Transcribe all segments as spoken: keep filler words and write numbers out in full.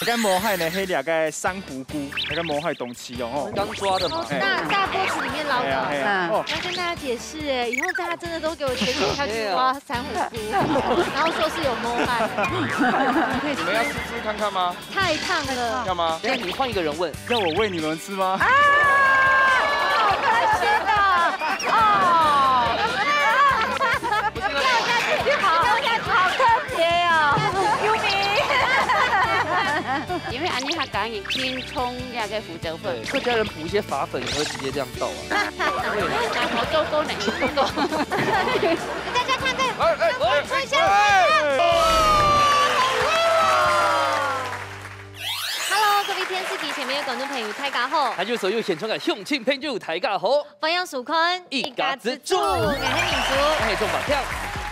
該毛蟹呢，係這个珊瑚菇，該个毛蟹當細哦，吼。剛抓的嘛。哦，大，大鍋子裡面撈的。哎呀，哎呀，嗯。哦。要跟大家解釋哎，以後大家真的都給我全手下去挖珊瑚菇，然後說是有毛蟹。你們要試試看看嗎？太燙了。要嗎？那你換一個人問。要我餵你們吃嗎？啊，好開心啊！哦。 好，好特別哦，有名。因為恁呢客家人盡重這个胡椒粉。對，客家人補一些發粉也會直接這樣倒啊。對。然後做工呢，也做工。大家看看，哎，哎，哎，哎。 Hello，各位電視機前面的觀眾朋友，大家好。還有所有現場的鄉親朋友，大家好。歡迎收看一家之煮，我係明珠。我係鍾百強。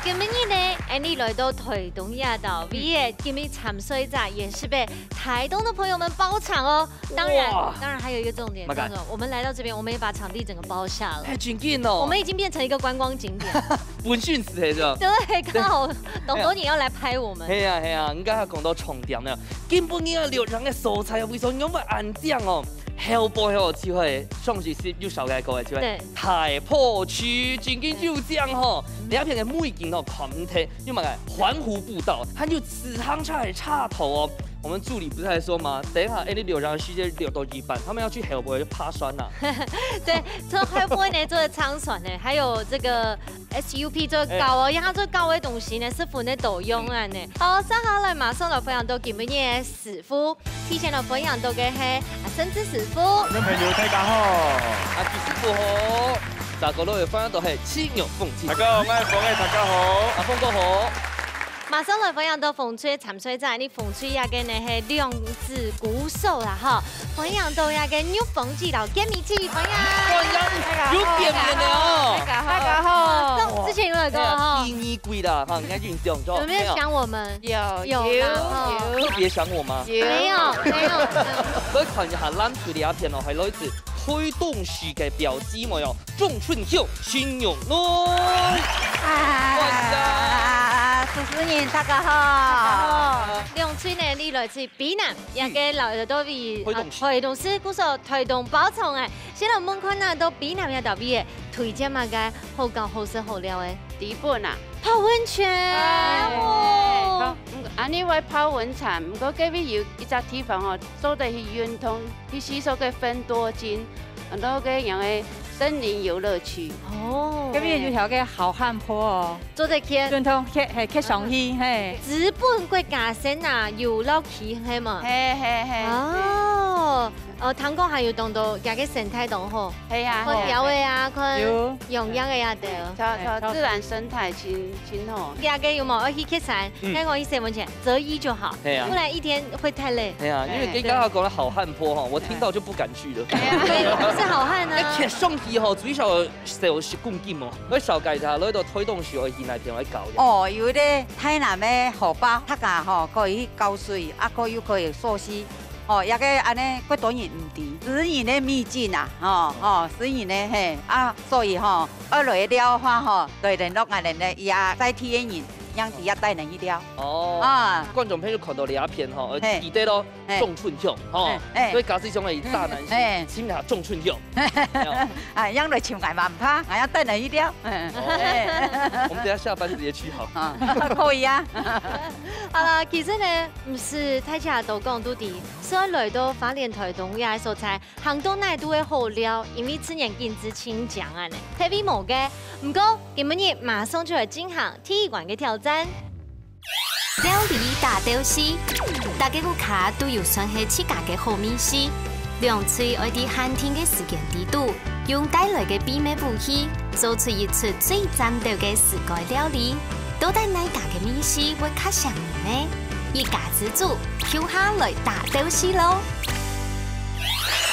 今晡日呢，𠊎俚來到臺東這搭位，今晡日參賽者也係被臺東的朋友們包場哦。當然，哇。當然還有一個重點，麼个？重點，我們來到這邊，我們也把場地整個包下了。哎，真緊哦。我們已經變成一個觀光景點。本身係，是吧？對，剛好當多人要來拍我們。係啊，係啊，你剛才講到重點了。 今晡日啊，錄影个所在啊，為什麼會恁靚哦？後背吼，就係上一集有紹介過个，就係，對。大埔區，真緊就靚吼。嗯。這片个美景哦，看毋忒，有麼个環湖步道，還有自行車个車頭哦。我們助理不是還說嗎？等一下，哎，你錄影的時間錄到一半，他們要去後背爬山啊。對，從後背呢，做上山呢，還有這個 S U P 做高哦，哎。然後做高个東西呢，師傅呢都用啊呢。好，接下來馬上來歡迎到今晡日个師傅，提前來歡迎到个係阿森子師傅。觀眾朋友，大家好。阿吉師傅好。大家都有歡迎到係七牛鳳姐。大家好，我係鳳姐，大家好。阿鳳哥好。馬上來歡迎到紅隊參賽者，你紅隊這个呢係兩支鼓手啦哈。 歡迎到這个玉鳳姐摎建美姐，歡迎。歡迎，又見面了哦。大家好。大家好。哦，之前有來過哈。哎呀，第二季啦，哈，應該印象中。有沒有想我們？有，有啦，有，哈。有。特別想我嗎？有。沒有，沒有，沒有。來看一下，藍隊這片哦，還有一支推動式个表姊妹哦， 鍾春香，新娘來。啊，主持人，大家好。兩隊呢，你來自卑南，也个老友都比，嗯。推動。啊，推動式鼓手，推動包場哎。先來問看啊，到卑南這搭位个，推薦麼个好搞、好食、好尞个？第一本啊。泡溫泉，哎，哦。好，嗯，恁呢會泡溫泉，毋過隔壁有一隻地方哦，做得去運動，去吸收个芬多精。 很多个人个森林遊樂區。哦。隔壁就有个好漢坡哦。做得去。運動去，嘿，去上去，嘿。日本國家先啊，遊樂區，嘿嘛。嘿，嘿，嘿，哦，哦，聽講還有當多，這个生態當好。嘿呀，看鳥仔啊，看有。羊仔啊，對。嘿，自，自然生態真，真好。這个有無？愛去爬山，嗯。該我去洗溫泉，折衣就好。嘿呀。不然一天會太累。嘿呀，因為，嘿。剛剛講到好漢坡哈，我聽到就不敢 去了。哎呀，對，是好漢啊。哎，爬上去吼，最少有十公斤哦。我紹介一下，來到推動式愛去哪片來搞呀？哦，有个台南个河壩，大家吼可以去搞水，啊，可以，可以溯溪。哦，也个恁呢，過多人毋知，私人个秘境啊，吼，吼，私人个嘿，啊，所以吼，愛來个話吼，來聯絡𠊎等个，也在地个人，讓佢也帶人去尞。哦，啊。觀眾朋友看到這片吼，呃，嘿。記得咯。 嘿。鍾春香，吼，嘿，嘿。所以假使想要大男生，嘿。親下鍾春香。哎喲。啊，讓來尋𠊎嘛毋怕，𠊎愛帶人去尞。哦。嘿。我們等一下下班直接去好。啊，可以啊。好了，其實呢，毋係大家都講到底，雖然來到花蓮、臺東這所在，行到哪都會好尞，因為自然景致盡靚啊呢，特別無个。毋過，今晡日馬上就來進行第一關个挑戰。 料理大鬥敘，大家屋下都有算係自家个好味緒。兩隊愛在限定个時間裡肚，用帶來个秘密武器，做出一出最讚鬥个自家料理。到底哪家个味緒會較餳人呢？一家之煮，共下來大鬥敘囉！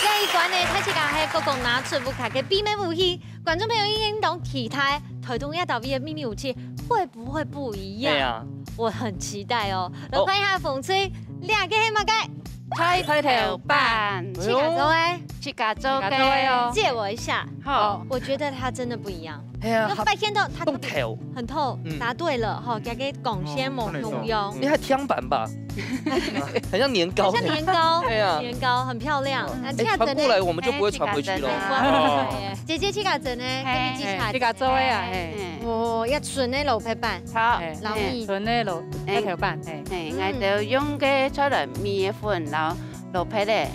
這一關呢，大自家係各各拿出屋下个秘密武器， 觀眾朋友一定當期待，臺東這搭位个秘密武器會不會不一樣？對啊。我很期待哦。來看一下紅隊，這个係麼个？菜頭粄。自家做个？自家做个。自家做个哦。借我一下。好。我覺得它真的不一樣。哎呀，你有發現到它特別，它很透。很透，嗯。答對了，吼，嗯。這个光線無共樣。哦，看得到。你還聽板吧？很像年糕呢。很像年糕，对啊。年糕很漂亮。嗯。那自家蒸呢？哎，传过来我们就不会传回去咯。哎，自家蒸呢？哦。姐姐自家蒸呢？嘿，给你自家蒸。嘿，自家做的啊，嘿。嘿。哦，要純的蘿蔔粄。好。嘿，老米。嘿，純的蘿，哎。菜頭粄，嘿。嘿，嗯。𠊎就用个菜來米粉，然後蘿蔔的，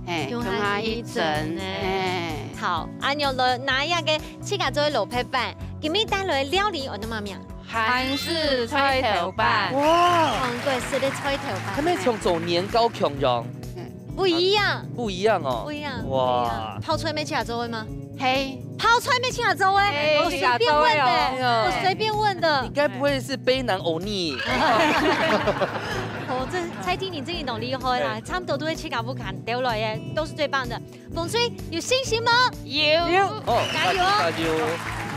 嘿，用下去蒸，嘿。好，恁樣來拿一个自家做的蘿蔔粄，今日帶來的料理，安到麼个名？ 韓式菜頭粄。哇！韓國式的菜頭粄。佢乜像做年糕共樣。嗯。不一樣。不一樣哦。不一樣，哇。不一樣。泡菜乜自家做个嗎？嘿。泡菜乜自家做个？嘿，哦，隨便問的，自家做个哦。我隨便問的。你該不會是卑南歐尼？哦，這猜猜你真的很厲害啦，嘿。差不多都會自家屋下兜來的，都是最棒的。 風水有信心嗎？有。有。哦，加油哦！加油，加油！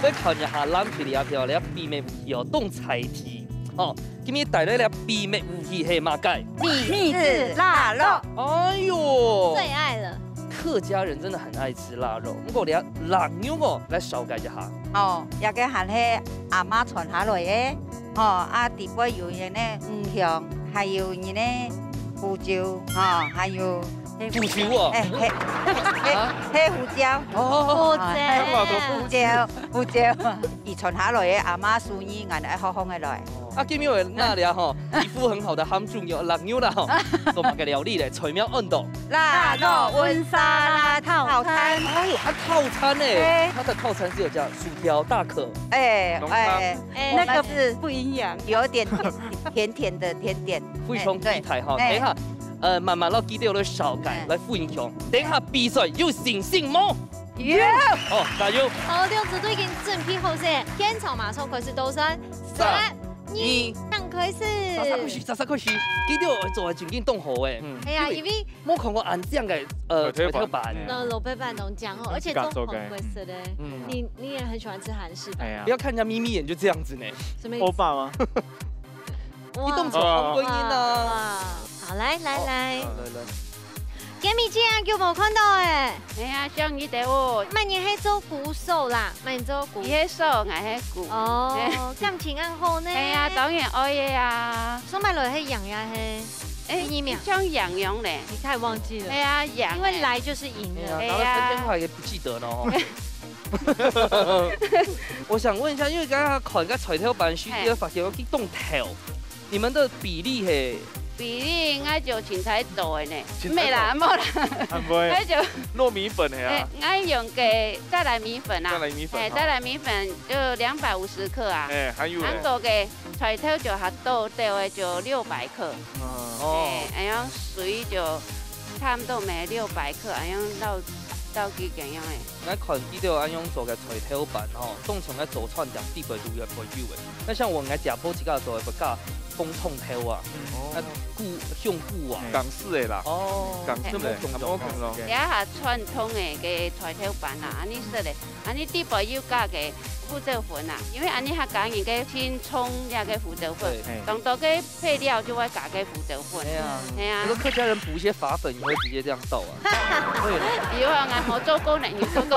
來看一下藍隊這條，這秘密武器哦，當彩題。哦，今日帶來這秘密武器係麼个？秘製臘肉。哎喲，最愛了。客家人真的很愛吃臘肉，不過這臘肉哦，來紹介一下。哦，這个還係阿嬤傳下來个。 吼，啊，底背有人个五香，還有人个胡椒，吼，還有胡椒哦？哎，黑，黑，啊？黑胡椒。哦。哦，哎，黑胡椒，胡椒。遺傳下來个阿嬤手藝，𠊎愛好好个來。啊，今日有那裡啊，吼，皮膚很好的他們就有臘肉啦，吼，做麼个料理咧？菜名安到？臘肉溫沙拉套餐。哎喲，還套餐呢。對。它的套餐是有加薯條、大可、哎，濃湯。哎， 哎，那個不營養。有點甜，甜甜的甜點。非常期待哈，哎，對。等一下，呃，慢慢摎佢兜來紹介，哎。來分享。等一下比賽有信心無？有。哦，加油！好，兩組都已經準備好勢，現場馬上開始倒算，三、三、二，二。正開始。煞煞開始，煞煞開始，佢兜做得正經當好誒。嗯。哎呀，因為 因為 無看過恁靚个，呃，菜頭粄。菜頭粄。嗯。那蘿蔔粄當靚哦，嗯，而且都很會食的。自家做个。嗯。你，你也很喜歡吃韓式吧？哎呀。不要看人家眯眯眼就這樣子呢。什麼意思？歐巴嗎？哇。你動手好婚姻啊。哇，哇。好，來，來，哦，來。好，來，來。Kimi姐，久無看到誒。哎呀，想你兜哦。麼人係做鼓手啦？麼人做鼓？佢係手，𠊎係鼓。哦，感情恁好呢。哎呀，當然愛个啊。上擺來係贏也係？ 哎，第一名。像贏樣咧。你太忘記了。哎呀，贏欸。因為來就是贏了。哎呀，拿了三千塊也不記得了哦。哎呀。我想問一下，因為剛剛看个菜頭粄，係，第二發現有幾棟頭，你們的比例係？比例應該就芹菜做的呢。芹菜做。沒啦，沒啦。啊，不會。那就糯米粉的啊。哎，𠊎用个再來米粉啊。再來米粉，哎，好。再來米粉就兩百五十克啊。哎，還有欸。韓國个 菜頭就較多，兜个就六百克。哦。哎，恁樣水就差不多乜六百克，恁樣倒，倒去恁樣誒。𠊎看佢兜恁樣做个菜頭粄吼，當像个早餐店底背都有會有誒。該像𠊎个姐婆自家做个，會加紅蔥頭啊，嗯。啊，菇，香菇啊。嗯。港式的啦。哦，港式的，這麼共樣哦。這下傳統个个菜頭粄啊，恁樣食个， 恁樣底背又加个胡椒粉啊，因為恁樣客家人个清爽這个胡椒粉，對。當多个配料就會加个胡椒粉。哎呀。哎呀。可是客家人補一些發粉，也會直接這樣倒啊。對。以後俺沒做過呢，你做過？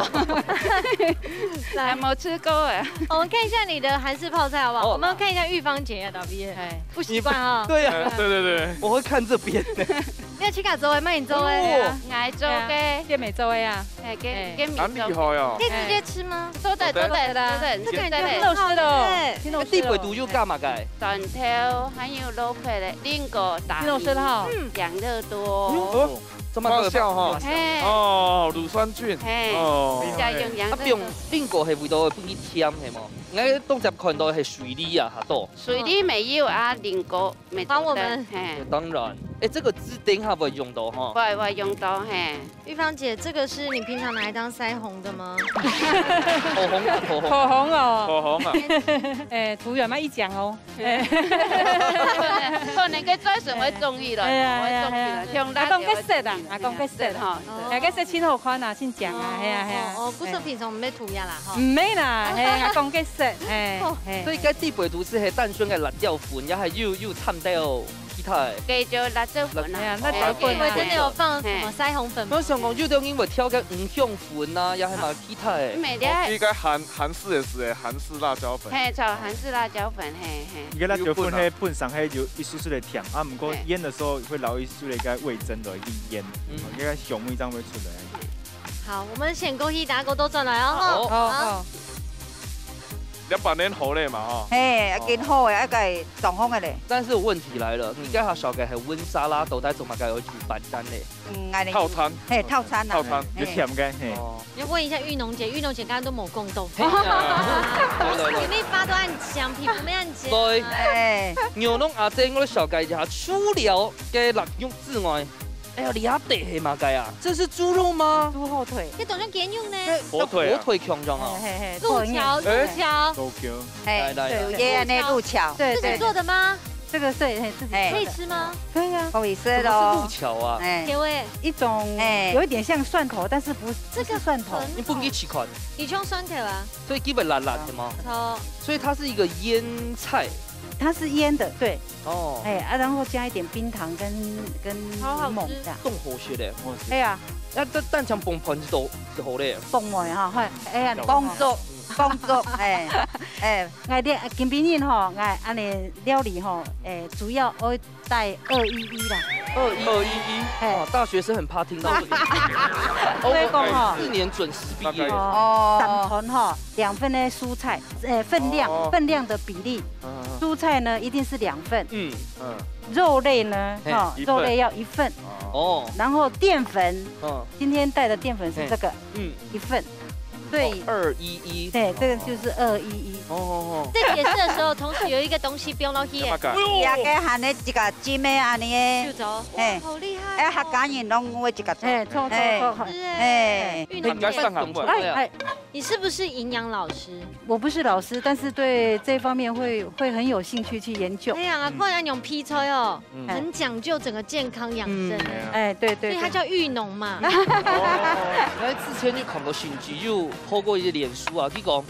來，沒吃過哎。我們看一下你的韓式泡菜好不好？哦。我們看一下玉芳姐要打畢業。哎。不習慣啊。對呀。哎，對對對。我會看這邊。你有去哪做的？賣你做的？哦。哎呀。愛做个。對啊，店美做的啊。 哎，給，哎。給米粥。蠻厲害哦。可以直接吃嗎？做得，做得，做得啦。做得，這感覺很好吃哦。做得。聽老師哦。哎，底背肚有加麼个？蒜頭，還有蘿蔔嘞，蘋果、大米，聽老師的哈。嗯。養樂多。哦，這麼多。發酵哈。發酵。哎。哦，乳酸菌。哎。哦。比較營養。啊，放蘋果係為著分佢甜，係無？𠊎當常看到係水梨啊，較多。水梨乜有啊，蘋果乜做得，還有我們。嘿。當然。哎，這個汁等下會用到哈。會，會用到，嘿。 玉芳姐，這個是你平常拿來當腮紅的嗎？口紅啊，口紅。口紅哦。口紅啊。哎，塗有沒有一講哦？哎。可能，可能个嘴唇會中意了，哎呀，會中意了，哎呀，哎呀。像辣椒阿公个色啊，阿公个色啊。哈。哦。哎，个色真好看啊，真靚啊，哦，係啊，係啊。哦，哦，故所平常毋係塗呀啦，哈。毋係啦，係，阿公个色，係，哦。係。所以該底背肚係單純个辣椒粉，也還有，有摻到其他个。雞酒辣椒粉啊。哎呀，辣椒粉啊。我以為真的有放什麼嘿。腮紅粉。我想講，有兜人會調个五香粉啊，也還蠻其他个。毋係，哦，這个韓，韓式个係，韓式辣椒粉。嘿，炒韓式辣椒粉，嘿，嘿。你个辣椒粉係本身係有一絲絲个甜啊，毋過嘿。醃个時候會留一絲个味噌落去醃，嗯。哦，該个香味正會出來。好，我們先過去，大家都轉來哦。好。好，好。好。 你半年好咧嘛，吼。嘿，哦。緊好个，愛改狀況个咧。但是問題來了，你該下小个還溫沙拉，到底做麼个要煮飯單咧？嗯，恁呢。套餐。嘿，套餐啊。套餐。嘿。有甜个，嘿。哦。你要問一下玉農姐，玉農姐剛剛都沒共動。嘿啊。來，來，來。姐妹花都恁香，皮膚乜恁尖啊。對。哎。牛肉阿姐，我小个一下，除了該辣肉之外， 哎呀，這下底係麼个啊？這是豬肉嗎？豬後腿。這當像雞肉呢。這火腿啊。火腿強強啊。嘿，嘿，嘿，鹿橋，哎。鹿橋。鹿橋。嘿，來，來，來。對，有些那鹿橋。鹿橋。對，對，自己做的嗎？對。這個是，嘿，自己做的。嘿。可以吃嗎？可以啊。可以吃咯。什麼是鹿橋啊？哎。調味。一種，哎。有一點像蒜頭，但是不，這個不是蒜頭。很好吃。你分佢試看。你像蒜頭啊？所以基本辣辣的嘛。好。所以它是一個醃菜。它是醃的，對。 哦。哎，啊，然後加一點冰糖跟，跟檸檬這樣。好好吃。當好食咧，好食。哎呀。啊，這單淨傍飯就，就好咧。傍飯哈，嘿，哎呀，傍粥，傍粥，哎，哎。𠊎這，今晡日吼，𠊎恁呢料理吼，哎，主要愛帶二一一啦。二一一。二一一，嘿。哇，大學生很怕聽到這個。所以講吼，四年準時畢業。哦。三餐吼，兩份的蔬菜，呃，分量，哦。分量的比例。 嗯。蔬菜呢，一定是兩份。嗯。嗯。肉類呢，嘿。哈，一份。肉類要一份。哦。然後澱粉，嗯。今天帶的澱粉是這個，嘿。嗯。一份。對。哦，二一一。對，這個就是二一一。哦，哦，哦。在解釋的時候，同時有一個東西放落去耶。幹嘛改？哎呦！這個還有一個金的恁呢。就走。嘿。哇，好厲害哦。哎，客家人攏會一個做。嘿，錯，錯，嘿。錯，錯。是哎。嘿。玉農姐。你該上行不？哎，哎。 你是不是營養老師？我不是老師，但是對這方面會，會很有興趣去研究。哎呀，嗯。看人用皮菜哦，嗯。很講究整個健康養生。嗯。哎，對，對，所以它叫玉農嘛。對。哦，𠊎之前就看過新聞，有透過一些臉書啊，佢講，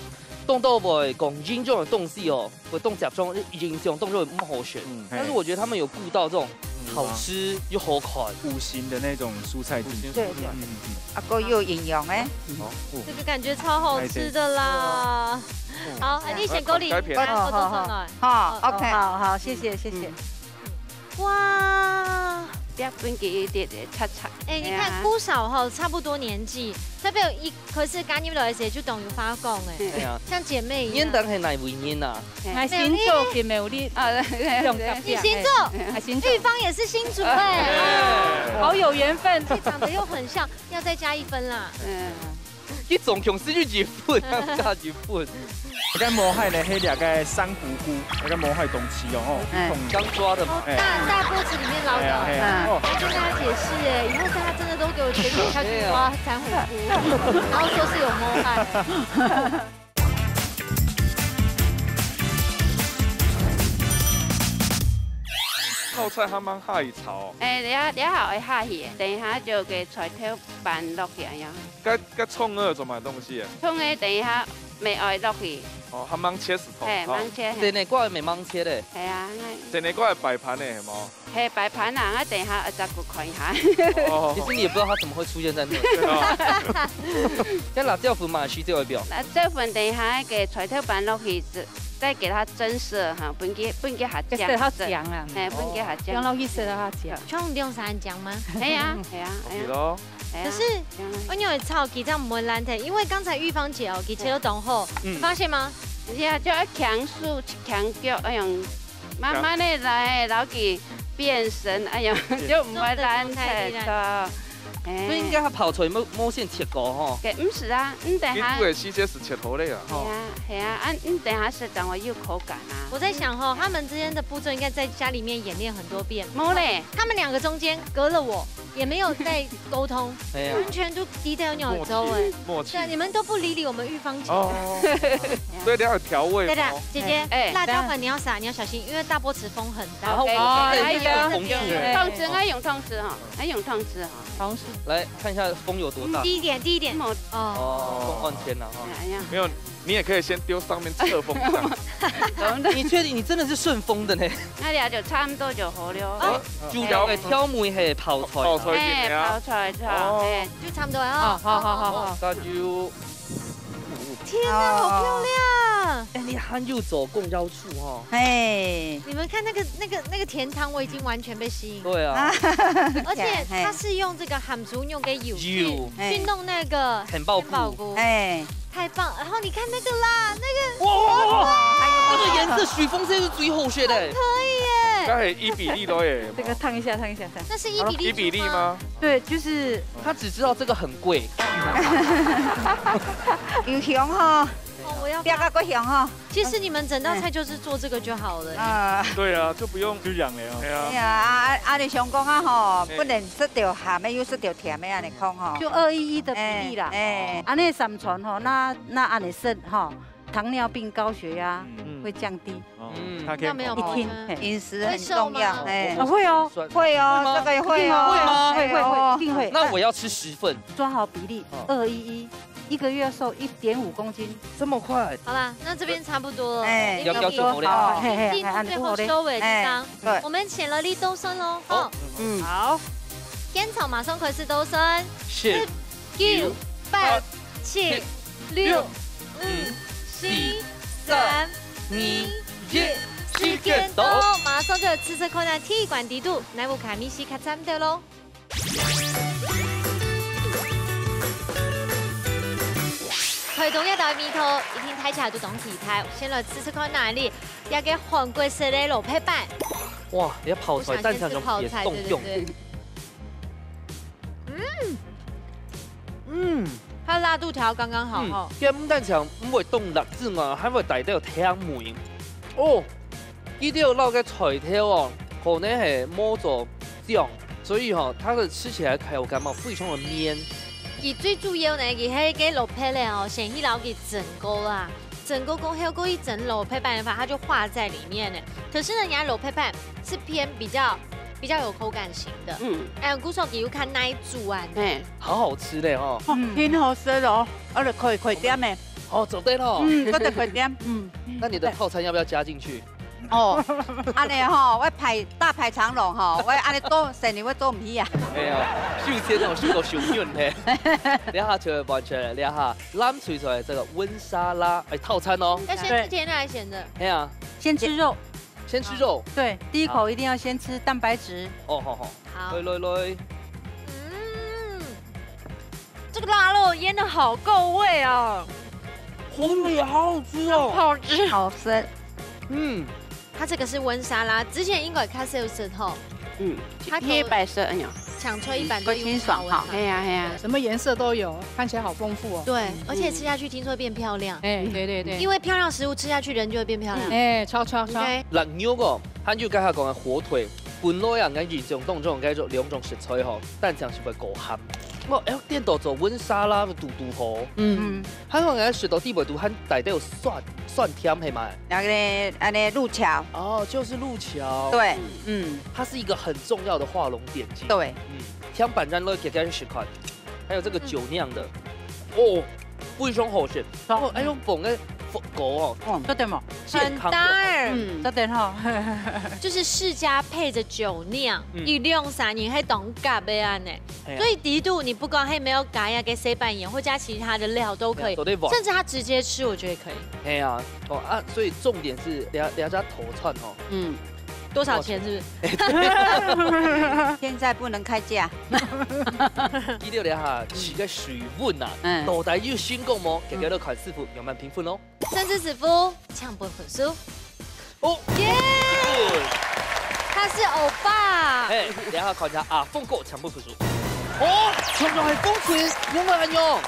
當多會講營養个東西哦， 會當集中，營養當中毋好選。嗯。但是我覺得他們有顧到這種好吃又好看。五辛的那種蔬菜進去。對，對。嗯，嗯，嗯。啊，還有營養欸。哦，哦。這個感覺超好吃的啦。哎，對。好，啊，你先給我，改變。啊，我做上來。好，好，OK。好，好，謝謝，謝謝。嗯。哇。不要分佢一點點擦擦。哎，你看，哎呀。姑嫂吼，差不多年紀，特別有一 可是加入來个時節就當有話講欸，係啊。像姐妹一樣。恁樣係哪位人啊？係。𠊎姓周，佢苗栗。啊，對，對，對。你姓周？哎，姓周。玉芳也是新竹欸。哎。好有緣分。長得又很像，要再加一分啦。嗯。佢總共係有一分，要加一分。該毛蟹呢，係這個珊瑚菇，該毛蟹東西哦，吼，哎。一桶。剛抓的嘛。哦，哎。大，大鍋子裡面撈的。哎呀，哎呀，嗯。哦。來跟大家解釋欸，以後大家真的都給我全部下去挖珊瑚菇，哎呀。然後說是有毛蟹。泡菜還吂下去炒哦。哎，等下，等下還愛下去，等一下就給菜頭粄落去啊呀。該，該蔥仔做麼个東西啊？蔥仔等一下乜愛落去。哦，還吂切絲。嘿，哦。吂切，嘿。西瓜乜吂切咧。係啊，𠊎西瓜擺盤咧，係無？ 嘿，擺盤啊，𠊎等一下，呃，再過看一下。哦。其實你也不知道它怎麼會出現在那。對啊。該辣椒粉嘛，係這個表。辣椒粉等一下，該菜頭粄落去，再，再給它增色哈，分佢，分佢較靚色。增色較靚啊。嘿，分佢較靚。哦，放落去色較靚。像兩三樣嗎？係啊，係啊，係啊。OK咯。係啊，可是，係啊。我有炒雞這樣毋會爛忒，因為剛才玉芳姐哦，佢切到當好，嗯。你發現嗎？係啊，就愛輕手輕腳，哎呀， 慢慢仔來，摎佢變色，哎呀，就毋會爛忒。哎。所以應該佢泡菜無，無先切過吼。對，毋使啊，你等下。佢煮个時節係切好个啊。係啊，係啊，啊，你等下食正會有口感啊。我在想吼，他們之間的步驟應該在家裡面演練很多遍。無咧。他們兩個中間隔了我，也沒有在溝通，哎呀。完全都低調鳥走哎。默契，默契。對，你們都不理理我們玉芳姐。哦。所以你要有調味哦。對的，姐姐，哎。辣椒粉你要撒，你要小心，因為大波池風很 然後我們再用紅酒。哎，用湯匙，愛用湯匙哈，愛用湯匙哈。湯匙。來看一下風有多大。嗯，低一點，低一點。哦。哦，風很天了哈。哎呀。沒有，你也可以先丢上面侧风这样。你确定你真的是顺风的呢？那俩就差不多就好了。哦，就那个挑梅还是泡菜啊？泡菜一定哎，的啊。泡菜炒，哦哎，就差不多啊，啊。好好好好好。那就天哪，好漂亮！哎，你还有做公交处哦。嘿，你们看那个那个那个甜汤，我已经完全被吸引。对啊，而且它是用这个鹹豬肉跟油去油去弄那个很爆杏鲍菇。菇，哎，太棒！然后你看那个啦，那个哇哇哇哇！这个颜色许风这是最好吃的。可以耶，刚才伊比利都耶，这个烫一下，烫一下，烫。那是伊比利伊比利猪吗？吗？对，就是他只知道这个很贵。有香吼，哦，我要不要个过香吼。其实你们整道菜就是做这个就好了。啊，对啊，就不用就养了。对啊，哎呀，啊啊，你想讲啊吼，哎不能食掉鹹的，又食掉甜的，安尼讲吼。就二一一的比例啦。哎，安尼三餐吼，那那安尼食吼，糖尿病、高血压嗯，会降低。哦嗯他可以一听，控制嘿饮食很重要，哎会瘦吗，哎我，会哦，算会哦，吗这个也会哦，会吗会会哎呦会，一定会。那我要吃十份，抓好比例哦，二一一，一个月瘦一点五公斤。这么快？好啦，那这边差不多了，哎因为要要求我了。好一定最后收尾地方，对，我们请了你倒算喽，好，嗯，好，现场马上开始倒算，是九、八、七、六、五、四、三、二、一，时间到，马上就要试试看啊，第一关底肚，来我看你是较惨的喽。 開動這道味道，一定大家都當期待。先來試試看哪裡，這個韓國式的蘿蔔粄。哇，你要泡菜，我想先吃泡菜，蛋炒用別凍用。對對對。嗯，它辣度調剛剛好哈。嗯，佢毋單淨毋會凍辣之外，還會帶到甜味。哦，佢兜落个菜頭哦，可能係無做醬，所以吼，它的吃起來口感嘛非常的綿。佢最主要呢，佢係个蘿蔔咧哦，先去撈佢整個啦，整個過後，過一整蘿蔔粄的話，它就化在裡面了。可是呢，人家蘿蔔粄是偏比較比較有口感型的，嗯，哎，故所佢有較耐煮啊。嘿，好好吃嘞哦。嗯，挺好食哦，而且可以開店的。哦，做得咯。嗯，做得開店。嗯，那你的套餐要不要加進去？哦，安尼吼，我排大排長龍吼，我安尼做生意我做毋起啊。哎呀，首先哦，收到收潤嘿。等一下就會完成了，等一下藍水出來這個溫沙拉，哎，套餐哦。要先吃甜的還是鹹的？哎呀，先吃肉，先吃肉。对，第一口一定要先吃蛋白质。哦，好好。好來，來來。嗯，這個臘肉醃得好夠味哦，紅米好好吃哦。好吃。好食。嗯，它這個是溫沙拉，之前應該較少食吼，嗯，它可黑白色，哎呀，搶出一版會清爽哈。哎呀哎呀，什么颜色都有，看起来好丰富哦。對，而且吃下去聽說會變漂亮，哎，对对对，因為漂亮食物吃下去人就會變漂亮。哎，超超超， OK，辣肉哦，還有剛才講个火腿，本來啊，𠊎印象當中个兩種食材吼，單淨係會過鹹。我哎，顛倒做溫沙拉堵堵好，嗯，還有𠊎食到底背肚還帶到酸酸甜係嘛？那个安尼路橋，哦，就是路橋。对，嗯，它是一個很重要的畫龍點睛。对，嗯，甜粄圓來給大家試看，還有這個酒釀的，哦，非常好食。哦，哎呦，捧个果哦，嗯，做得無？健康很搭哎，嗯，做得吼。就是釋迦配著酒釀，嗯一兩三年還當合个安呢。哎呀所以底肚你不管還沒有加那個西班牙或加其他的料都可以，都得玩。甚至它直接吃，我覺得可以。哎呀，哦啊，所以重點是兩兩家頭串哦，嗯，多少錢是不是？現在不能開價。佢兜兩下試个水溫啊，嗯到底有成功無？大家都看師傅慢慢評分哦。甚至師傅搶分分數，哦，耶！他是歐巴，哎，等一下看一下阿峰哥搶分分數。哦，搶到係風琴，有沒有很勇？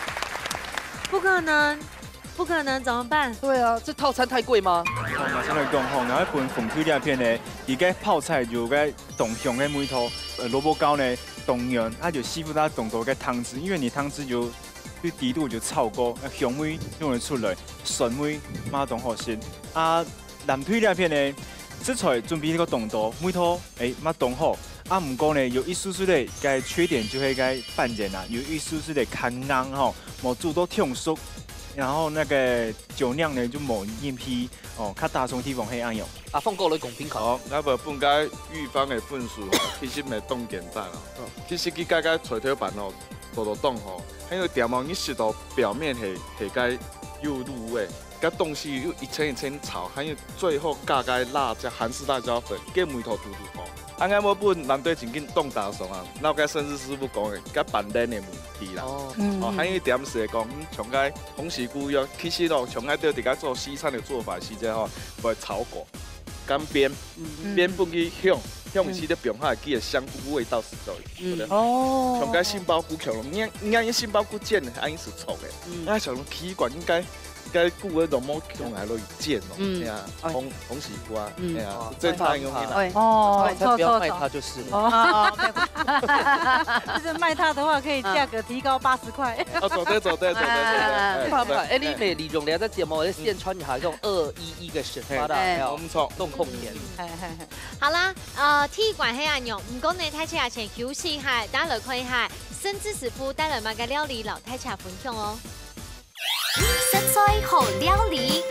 不可能，不可能，怎麼辦？對啊，這套餐太貴嗎？哦，馬上來講吼，然後分紅隊這片呢，佢个泡菜有个當香个味道，呃，蘿蔔糕呢，當軟，啊就師傅他當多个湯汁，因為你湯汁有對底肚就炒過，呃，香味用得出來，酸味嘛當好食。啊，藍隊這片呢，食材準備个當多，味道誒嘛當好。啊，毋過呢，有一絲絲个个缺點就係个粄圓啊，有一絲絲个較硬吼，無煮到忒熟。然後那個酒釀呢就無入去，哦，較打爽地方係恁樣。阿峰哥來公平看。好，𠊎會分該玉芳个分數吼，其實毋係當簡單哦。其實佢該个菜頭粄哦，做到當好，還有點哦，你食到表面係係該有入味，該東西又一層一層炒，還有最後加該辣椒韓式辣椒粉，該味道堵堵好。啊，𠊎會分藍隊正經當打爽啊，那該甚至師傅講个，該粄圓个問題啦。哦。嗯。哦，還有一點係講，嗯，像該鴻喜菇一樣，其實哦，像𠊎兜自家做西餐个做法時節吼，會炒過，乾煸，嗯。煸分佢香，香時就放下去个香菇味道係最，嗯。對不對？哦。像該杏鮑菇，像人家人家杏鮑菇煎个，還係炒个，嗯。那想說奇怪，應該 該菇个肉末用來落去煎咯，嗯。係啊，哎。鴻鴻喜菇啊，嗯。係啊，哦，正常用的啦。哎。哦，不要賣它就是了。哦，沒有。就是賣它的話，可以價格提高八十塊。哦，做得做得做得做得，哎，怕怕，哎，你乜利用這隻節目來宣傳一下這種二一一个食法啦，哎。哎喲，無錯。弄空間。哎，哎，哎。好啦，呃，踢館係恁樣，毋過呢，大家先休息一下，等下來看一下，森之師傅帶來麼个料理，摎大家分享哦。 食材好料理。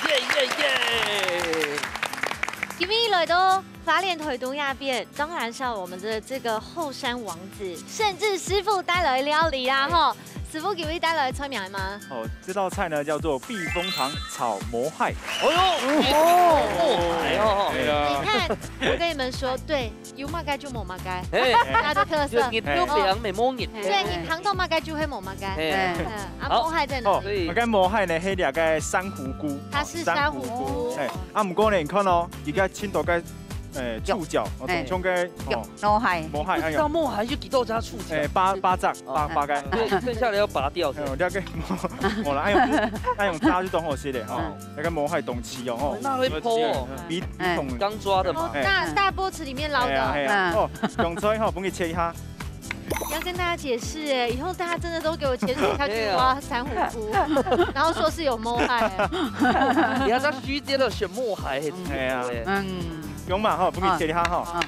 耶耶耶！今日來到花蓮臺東這片，當然是要我們的這個後山王子，森之師傅帶來料理啊，吼。師傅今日帶來菜名嗎？哦，這道菜呢叫做避風塘炒毛蟹。哎喲，哦。哎喲。對啊。你看，我跟你們說，對， 有麼个就無麼个，嘿。它的特色。就你有病，無人。對，你嚐到麼个就會無麼个。嘿。嗯，啊，好。毛蟹在哪裡？哦，所以該毛蟹呢，係這个珊瑚菇。它是珊瑚菇。哦，珊瑚菇。嘿，啊，毋過呢，你看哦，佢个盡多个，呃，觸角，哦，嘿。像該，哦，毛蟹。毛蟹，哎喲。不知道毛蟹有幾多隻觸角。哎，八，八隻，八，哦。八个。所以剩下的要拔掉，是吧？哎喲，這个，無啦，哎喲，哎喲，炸就當好食咧，吼。嗯。 該个毛蟹當鮮哦，吼。那會破哦。比，比同，哎。剛抓的嘛。哦，大，哎。大波池裡面撈的。哎呀，哎呀，嗯。哦，用菜吼，分佢切一下。你要跟大家解釋哎，以後大家真的都給我潛水下去挖珊瑚菇，對啊。然後說是有毛蟹哎。你看他虛接的選毛蟹，很奇怪哎。哎呀。嗯。用嘛吼，分佢切一下吼。啊。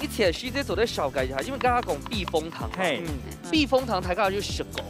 你切時節做得紹介一下，因為剛剛講避風塘嘛。嘿。嗯。避風塘大家就食過，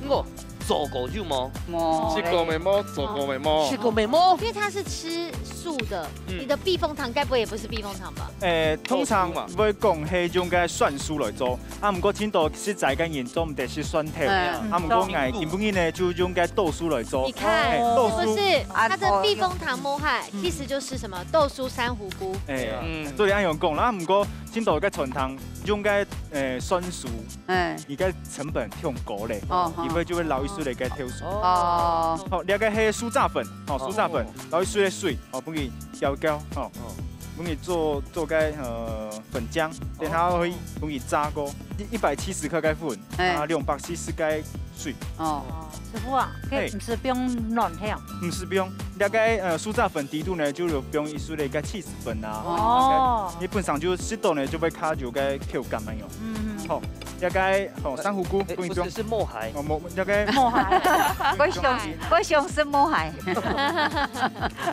毋過做過有無？無。食過未無？做過未無？食過未無？因為它是吃素的，嗯。你的避風塘該不會也不是避風塘吧？誒，通常會講係用該酸素來做，啊，毋過盡多食齋个人做毋得食蒜頭，哎。啊，毋過𠊎今晡日呢，就用該豆酥來做。你看，嘿，豆酥。是不是？它的避風塘毛蟹，嗯。其實就是什麼？豆酥珊瑚菇。哎，嗯。做得恁樣講啦，毋過 盡多个餐廳用个，呃，酸素，哎。佢个成本忒高咧，哦，佢會就會留一息个豆酥。哦。好，這个係酥炸粉，吼，酥炸粉，哦。留一息个水，吼，分佢攪攪，吼，哦。分佢做，做个，呃，粉漿，等下會分佢炸過，一，一百七十克个粉，哎。啊，兩百七十个水。哦。哦，師傅啊，嘿。該毋使放卵係啊？毋使放，這个，呃，酥炸粉底肚呢，就有放一息个 粉啊，哦。吼，你本身就食到呢，就會較有个口感恁樣。嗯，嗯。好，這个，吼，珊瑚菇，誒，不是，不用裝。是毛蟹。哦，毛，這个毛蟹。我想，我想食毛蟹。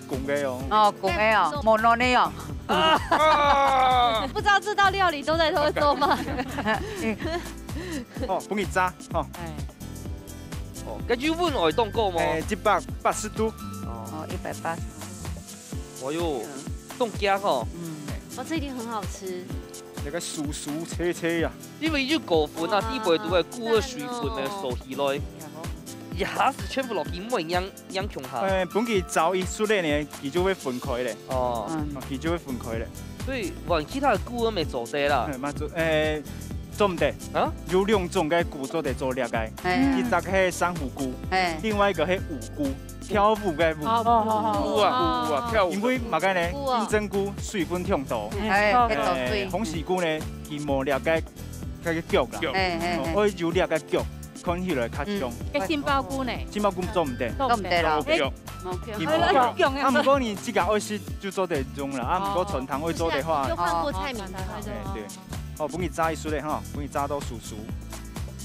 公个哦。哦，公个哦，無卵个哦。啊！不知道這道料理都在偷偷做嗎？哦，分佢炸，吼。哎。哦，該油溫愛當高無？哎，一百八十度。哦。哦，一百八十。哎喲，嗯。當驚吼。嗯。哇，這一定很好吃。那個酥酥脆脆啊。因為有高溫啊，哦，底背都會菇个水分呢，哦。收起來。哦。一下子全部落去，毋會凝，凝共下。哎，分佢燥一息咧呢，佢就會分開咧。哦。嗯。哦，佢就會分開咧。所以換其他个菇个乜做得啦。哎，嘛做，哎，做毋得。啊？有兩種个菇做得做這个，哎。一隻係珊瑚菇，哎。另外一個係舞菇。 跳舞个舞。哦，哦，哦，哦。舞啊，舞啊，跳舞。因為麼个呢？舞啊。金針菇水分忒多。哎，哦。哎，忒多水。鴻喜菇呢，佢無這个，該个腳啦。腳。哎，哎，哎。哦，愛有這个腳，看起來較像。嗯。該杏鮑菇呢？杏鮑菇做毋得。做毋得啦。無腳。哎，無腳。佢無腳。哎，無腳。啊，毋過你自家愛食就做得用啦，啊，毋過餐廳愛做个話。哦，就換過菜名。哦，哦，哦，哦。哎，對。哦，分佢炸一息咧吼，分佢炸到酥酥。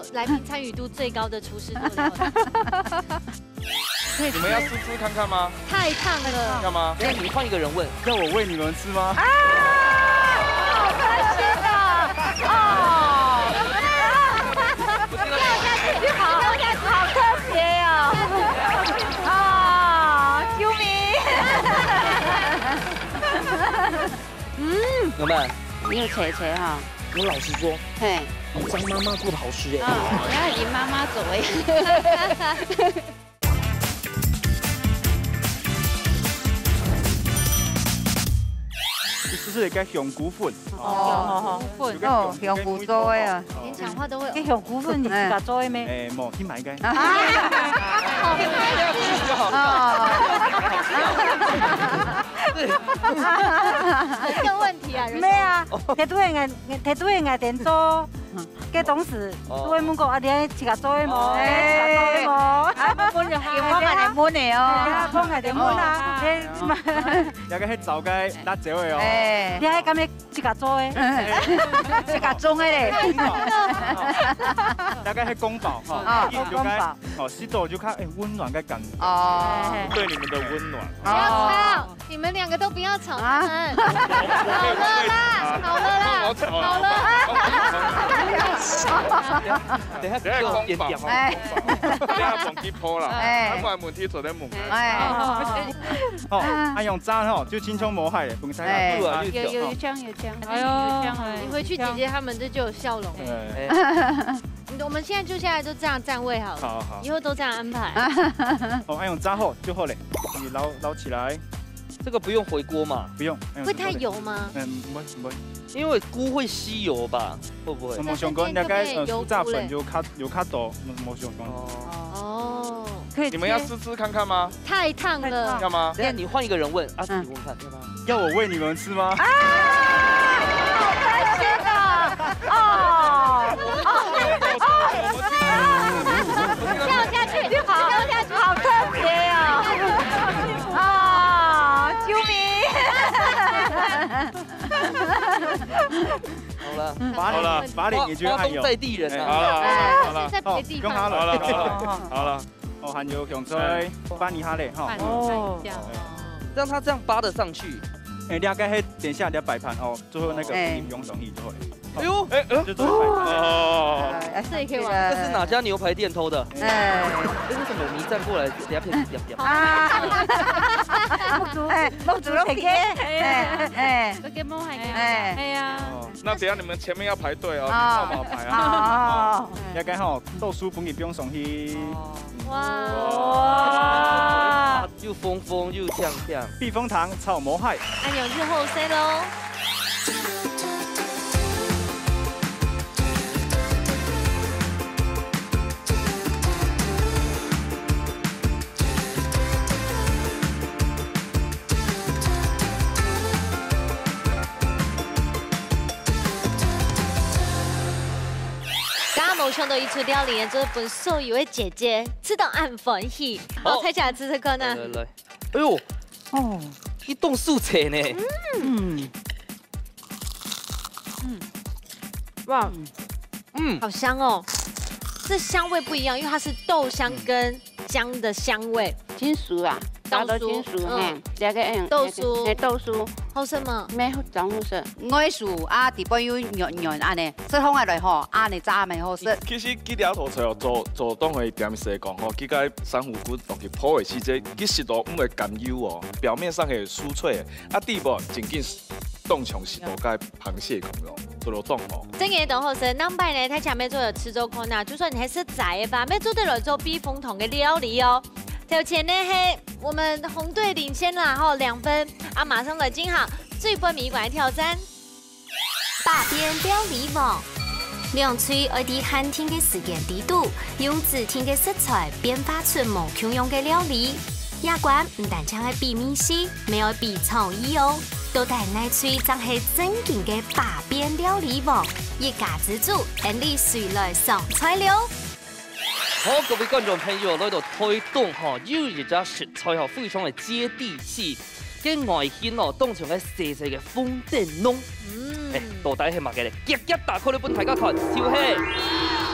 到來賓參與度最高的廚師做料理。你們要試吃看看嗎？太燙了。要嗎？那你換一個人問。要我餵你們吃嗎？啊！好開心啊！哦。掉下去就好，掉下去，好特別哦。哦，救命！嗯。老闆，你有切切哈？我老實說，嘿。你張媽媽做的好吃耶。啊，我要你媽媽做的。你試試看香菇粉。哦，香菇粉。哦，香菇做的啊。連講話都會。這香菇粉你自家做的咩？哎，無，去買个。啊，好。哦。有這個問題啊，有沒有啊，佢都會愛，佢都會愛點做。 該當時哦。都會問講，啊，你愛自家做个無？哦。哎，自家做个無？啊，問就好。有幫人問的哦。哎呀，幫人問啊。哦。哎，這个係找个辣椒的哦。哎。你還敢愛自家做个？嗯。自家種个咧。這个係宮保哈，哦，一就該，宮保。哦，食到就較，哎，溫暖个感覺。哦。對你們的溫暖。不要吵。哦。 你們兩個都不要吵他們。啊。好了啦，好了啦，好了。等一下，等一下，空點點哦。哎。等一下，忘記播啦。哎。還有問題坐在門口。哎。哦，啊，用炸吼，就輕鬆無害的，分大家。哎。有，有，有醬，有醬，哎呦，有醬啊。你回去姐姐他們這就有笑容。哎。哎。 我們現在就下來就這樣佔位好了，好，好。以後都這樣安排。哦，恁樣炸好就好了，你撈，撈起來。這個不用回鍋嘛？不用，哎，會太油嗎？嗯，不會，不會。因為菇會吸油吧？會不會？什麼相關？大概，呃，酥炸粉有較，有較多，什麼相關？哦。哦。可以切。你們要試吃看看嗎？太燙了。要嗎？等一下你換一個人問，啊，嗯。你問看，要嗎？ 要我餵你們吃嗎？啊！好開心啊！哦，哦，哦，掉下去，掉下去，好特別哦！哦，救命！好了，好了，八零，八零你就按有。华东在地人啊。哎，好了，好了，好了。在别地方。哦，用好了，好了，好了。好了。 哦，還有香菜，哎。拌一下咧，吼。拌一下。哦。讓它這樣扒得上去。哎，你大概係等一下你要擺盤哦，最後那個哎。不用容易就好了。哎呦，哎，哎，就做擺盤。哦。哎，這也可以玩。這是哪家牛排店偷的？哎。哎，為什麼你站過來，等下變成這樣？啊。目珠，哎，目珠都皮。哎，哎。都給摸還給摸。哎。哎呀。哦，那等下你們前面要排隊哦，哦。你號碼牌啊。哦，哦，哦。哦。大家吼，倒數分佢放上去。哦。 哇。哇。又紅紅又嗆嗆。避風塘炒毛蟹。恁樣就好勢咯。大家無想到一出料理，做得分所有个姐姐食到恁歡喜。好，好，大家試試看啊。來，來，來。哎喲，哦，一棟素菜呢。嗯。嗯。哇，嗯。好香哦。这香味不一样，因为它是豆香跟 姜的香味。金薯啊，豆酥，加到金薯，嗯。嘿，這个，嗯，豆酥。嘿，豆酥。好食嗎？無，當好食。𠊎係啊，底背有軟軟恁呢，食起來吼，恁呢炸乜好食。其實這兩道菜哦，做，做當會點食講吼，佢个珊瑚骨落去泡个時節，其實都毋會乾油哦，表面上係酥脆个，啊，底背正經當像係到該 螃蟹孔咯，做到當好。正經當好食，南擺呢，大家乜做得試做看啊，就算你係食齋个吧，乜做得來做避風塘个料理哦。頭前呢係我們紅隊領先啦，吼，兩分，啊，馬上來進行最尾一關个挑戰。百變料理王，兩隊愛在限定个時間裡肚，用指定个食材變化出無共樣个料理。 這關毋單淨愛比味緒，乜愛比創意哦。到底哪隊正係正經个百變料理王？一家之煮，𫣆俚隨來上菜了。好，各位觀眾朋友，來到臺東吼，有一隻食材吼，非常个接地氣，該外形哦，當像个細細个紅燈籠。嗯。哎，到底係麼个咧？遽遽打開來分大家看，就係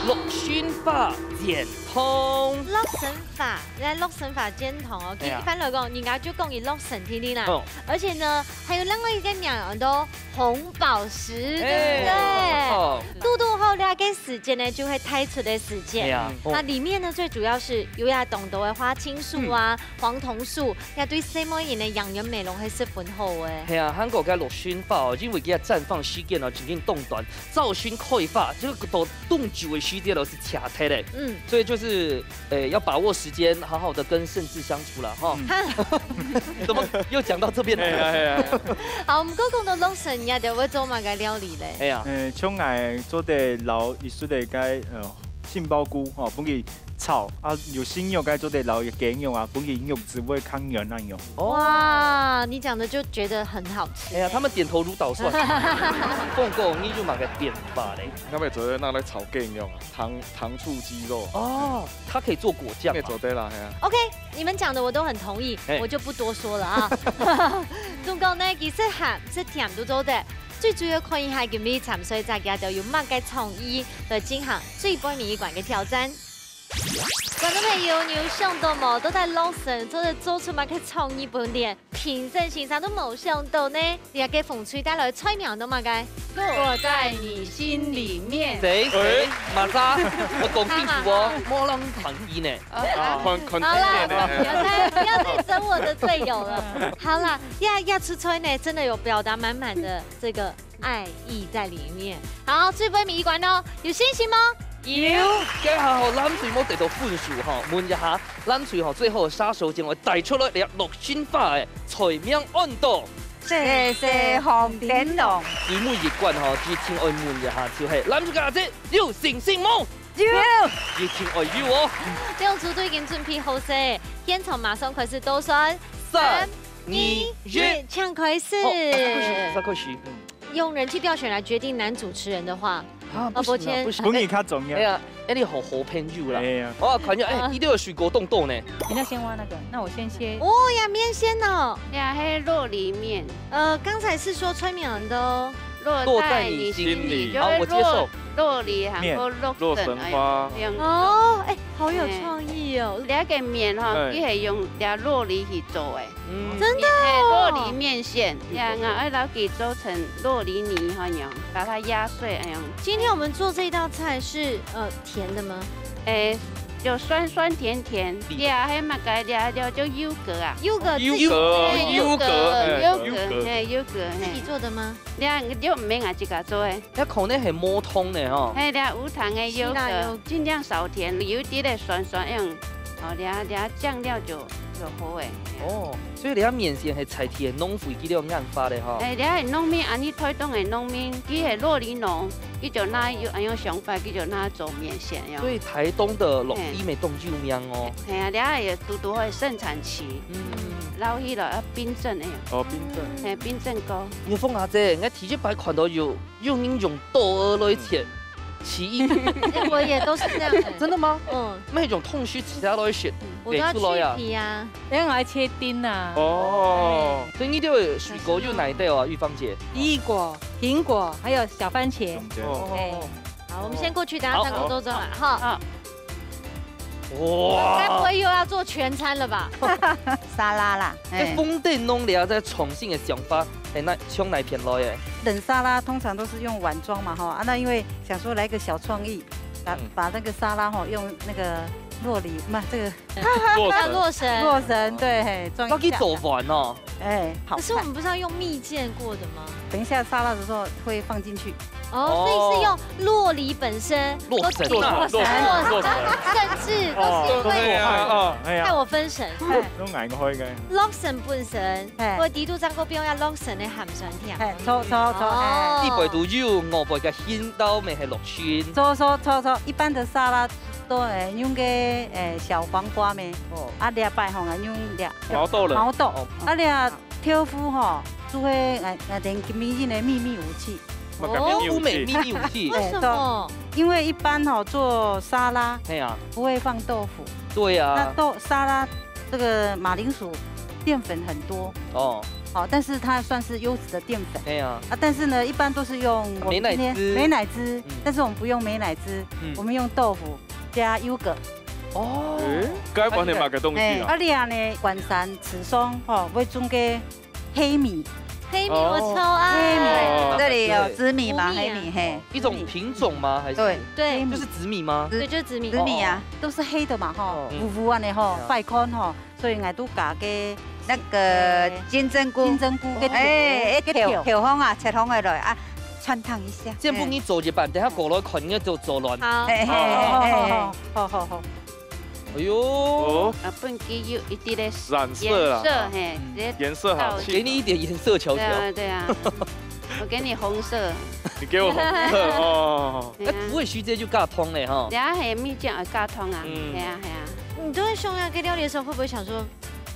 洛神花煎湯。洛神花， 來洛神花煎湯哦，其實哎呀。一般來講，人家就講佢洛神定定啦。哦。而且呢，還有另外一個名叫做紅寶石，對不對？哎，哦。堵堵好這個時節呢，就會推出个時節。哎呀，哦。那裡面呢，最主要是有當多个花青素啊、嗯。黃酮素，這對細妹人个養顏美容係十分好个。係啊，還過該洛神花哦，因為佢个綻放時間哦，正經當短，早春開花，這個到當晝个時節咯，係謝忒个。嗯。所以就是 哎，要把握時間，好好地跟盛智相處啦，哈。嗯。怎麼又講到這邊來了？哎呀，哎呀，哎呀。好，毋過講到洛神，你兜會做麼个料理咧？哎呀。哎，像𠊎做得摎一息个該，呃，杏鮑菇，吼，分佢炒，啊，有新肉該做得摎一雞肉啊，分佢肉質會較軟恁樣。哦。哇，你講的就覺得很好吃。哎呀，他們點頭如搗蒜。鳳哥，你有麼个變化咧？𠊎乜做得拿來炒雞肉啊，糖，糖醋雞肉。哦。 它可以做果醬嘛。乜做得啦，係啊。OK，你們講的我都很同意，嘿。我就不多說了啊。總共呢，佢食鹹食甜都做得，最主要看一下佢味參，所以大家都有麼个創意來進行最尾一關个挑戰。觀眾朋友，你有想到無？到底洛神做得做出麼个創意分店？ 評審先生都無想到呢，這個紅隊帶來个菜名係麼个？落在你心裡面。誰？誰？哎。麼儕？愛講清楚哦，無人同意呢。啊，看，看好啦，不要再，不要再整我的隊友了。好啦，這，這出菜呢，真的有表達滿滿的這個 愛意在裡面。好，最尾一關哦，有信心嗎？有。這下吼，藍隊無得到分數吼，問一下藍隊吼，最後殺手鐧會帶出來這洛神花个菜名安到。細細紅燈籠。最尾一關吼，一定愛問一下，就係藍隊个阿姊有信心無？有。一定愛有哦。兩組都已經準備好勢，現場馬上開始倒算。三、二、一。請開始。好，開始，開始。嗯。 用人氣票選來決定男主持人的話，啊，不行啊，哦，抱歉。不行。分你較重要。哎呀，哎，你好好朋友啦。哎呀。哦，看一下，哎，啊。你都有水果凍凍呢。你那先挖那個，那我先切。哦，呀，麵線哦。呀，還有洛梨麵。呃，剛才是說春眠的哦。落在你心裡。落在你心裡。好，我接受。洛梨，然後洛神，洛神花。哎呀，這樣子。哦，哎，好有創意哦。哎。這個麵吼，哎。佢係用這洛梨去做个。 嗯。真的哦。嘿，洛梨麵線，呀，𠊎愛摎佢做成洛梨泥恁樣，把它壓碎恁樣。今天我們做這道菜是，呃，甜的嗎？誒，有酸酸甜甜，甜的。呀，還有麼个呀，有，有優格啊。優格自己，優格，嘿，優格，優格，嘿，優格，嘿，優格，嘿。自己做的嗎？呀，就毋免啊，自家做誒。 該可能係無糖呢吼。嘿，這無糖个優格，是啦，有。盡量少甜，有一點點酸酸樣。哦，這，這醬料就就好个。哦，所以你看面線係在地个農會佢兜研發个吼。哎，你看農民，恁呢台東个農民，佢係酪梨農，佢就拿有恁樣想法，佢就拿做面線喲。所以台東的酪梨乜當有名哦。係啊，你看也堵堵好盛產期，嗯，撈起來要冰鎮个喲。哦，冰鎮。係，冰鎮過。葉鳳阿姐，𠊎第一擺看到有 有人用刀仔來切，起義。哎，我也都是這樣的。真的嗎？嗯。那種痛須切下來切，我都要去皮啊。因為我要切丁啊。哦。所以你這个水果有哪一道啊，玉芳姐？奇異果、蘋果，還有小番茄。哦。哎，好，我們先過去，等下唱歌周周來哈。好。 哇！該不會又要做全餐了吧？沙拉啦，哎，哎。風燈弄了，這創新的想法，哎，那從哪片來的？冷沙拉通常都是用碗裝嘛，哈，啊，那因為想說來個小創意，把，嗯。把那個沙拉吼，用那個洛梨，不，這個洛神。要洛神。洛神，對，嘿，裝一下。那可以做飯哦。 哎，好看。可是我們不是要用蜜餞過的嗎？等一下沙拉的時候會放進去。哦，所以是用洛梨本身，洛神啊。洛神，洛神，甚至都是因為哦，對啊，哦，哎呀。害我分神。哎。攏愛開个。洛神本身，哎。會底肚正過變成洛神的鹹酸甜。哎，錯，錯，錯，哎。哦。一般都有，外背个心刀乜係洛神。錯，錯，錯，錯，一般的沙拉都會用个，哎，小黃瓜咩？哦。啊，這擺吼，啊，用這 毛豆了。毛豆。哦。啊，這豆腐吼，就係，呃，呃，連今日个秘密武器。麼个秘密武器？豆腐乜秘密武器。為什麼？對，都，因為一般吼，做沙拉，嘿啊。不會放豆腐。對啊。那豆，沙拉這個馬鈴薯澱粉很多。哦。好，但是它算是優質的澱粉。嘿啊。啊，但是呢，一般都是用我們今天美乃滋。美乃滋，嗯。但是我們不用美乃滋，嗯。我們用豆腐 加優格。哦。欸，該換个麼个東西啊？嘿，啊，你啊呢，關山池上吼，會種个黑米。黑米我超愛。哦。黑米，這裡有紫米嘛，無米啊。黑米，嘿。一種品種嗎？還是？對。對。黑米。就是紫米嗎？對，就是紫米。紫米啊。哦。都是黑的嘛，吼，哦。烏烏恁呢吼，對啊。快乾吼，所以𠊎都加个那個金針菇。金針菇，个條，欸，欸，个條。條，條方啊，切方个來啊。 汆燙一下。先分你做一半，等下過來看你就做亂。好。嘿，嘿，嘿，嘿。好，好，好，好。哎喲。哦。啊，分佢有一點點染色啦。顏色，嘿，嗯。直接倒。顏色好清啊。給你一點顏色瞧瞧。對啊，對啊。我給你紅色。你給我紅色，哦。對啊。哎，不會，徐姐就加湯嘞，哈。等下，嘿，蜜醬也加湯啊。嗯。對啊，對啊。你都在匈牙利料理的時候，會不會想說，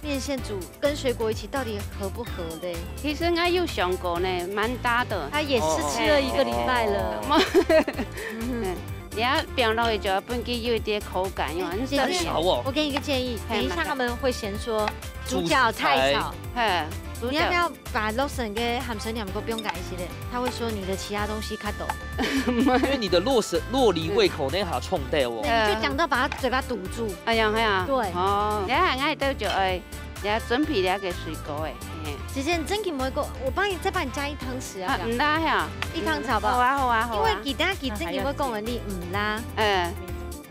麵線煮跟水果一起到底合不合嘞？其實我有想過呢，蠻搭的。他也是吃了一個禮拜了。哦。嗯哼。嗯，你要放落去就要分佢有一點口感，因為很少。欸，姐姐，好哦。我給你一個建議，嘿，等一下他們會嫌說主角太少。主菜。嘿，主角。你要不要把洛神跟鹹酸甜个放下一些咧？他會說你的其他東西較多。因為你的洛神，洛梨胃口那下衝到哦。對，你就講到把他嘴巴堵住。哎呀，哎呀。對。哦，等下，𠊎兜就愛 你要準備了个水果欸，嘿。姐姐，你真緊莫講，我幫你再幫你加一湯匙啊。啊，毋啦，嘿啊。一湯匙好不好？嗯，好啊，好啊，好啊。因為其他佢真緊會講你毋啦。嗯，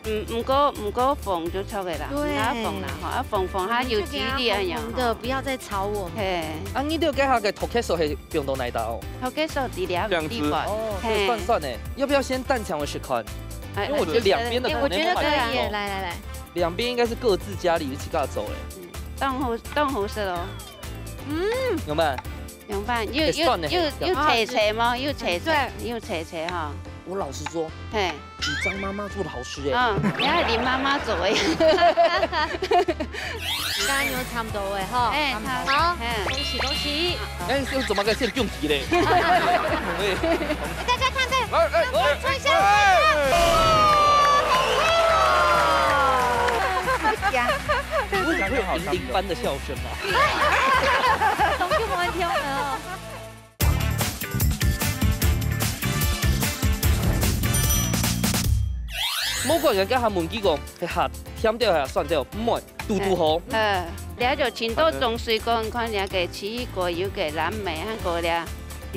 嗯，毋過，毋過放就著个啦，對。毋啦放啦，吼，啊，放放下有汁个啊，紅紅的，不要再吵我們。嘿。啊，你兜該下个tokeso係放到哪位哦？Tokeso在這个地方。這樣子。哦，嘿。這个酸酸的，要不要先啖嚐我試看？哎，因為我覺得兩邊的可能都蠻像哦。哎，我覺得可以耶，來，來，來。兩邊應該是各自家裡一起家做的。嗯。 當好，當好食哦。嗯。有沒有？有飯，又，又，會酸的，又，又脆脆嘛，又脆脆，對。又脆脆哈。我老實說，嘿。比張媽媽做的好吃耶。嗯，你看你媽媽做的。加油差不多了哈。哎，差不多。好，嘿。恭喜恭喜。哎，是怎麼个先恭喜嘞？喂。大家看這，哎，哎，哎，哎，哎。為什麼會有銀鈴般的笑聲啊？總是沒人聽了哦。莫怪人家還問佢講，係鹹，甜調還係酸調，毋會，堵堵好。嗯，了解，盡多種水果，你看這个奇異果，有个藍莓，還有這